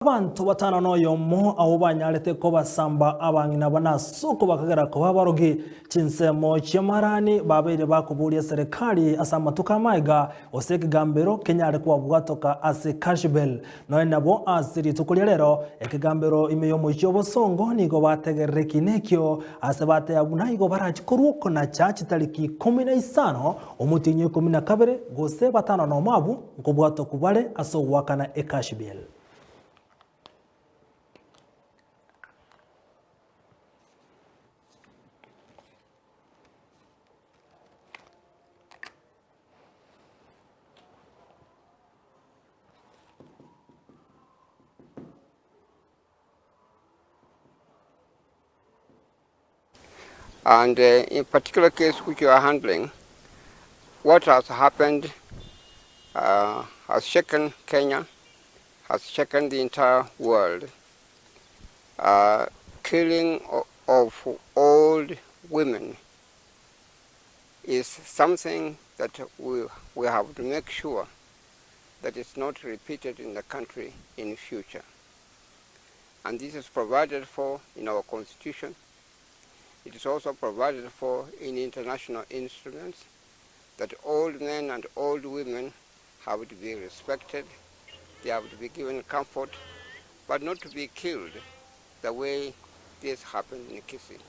Abanto batano noyomo abwo banyarete kobasamba abang'ina bane ase okobakagera koba abarogi chinsemo chi'amarani babeire bakoboria eserekari ase amatuko amaega gose ekegambero kenyare kobabwatoka ase Kashivel. Nonya nabo ase rituko ria rero ekegambero ime y'omochie obosongo nigo bategerera ekiina ekio ase bateba buna igo barache korwa okonacha chitariki ikomi na isano omotienyi o ikomi na kabere gose batano nomo abwo nkobwatokwa bare ase ogoakana Ekashibel. And in particular case which you are handling, what has happened has shaken Kenya, has shaken the entire world. Killing of old women is something that we, we have to make sure that it's not repeated in the country in future. And this is provided for in our constitution. It is also provided for in international instruments that old men and old women have to be respected, they have to be given comfort, but not to be killed the way this happened in Kisii.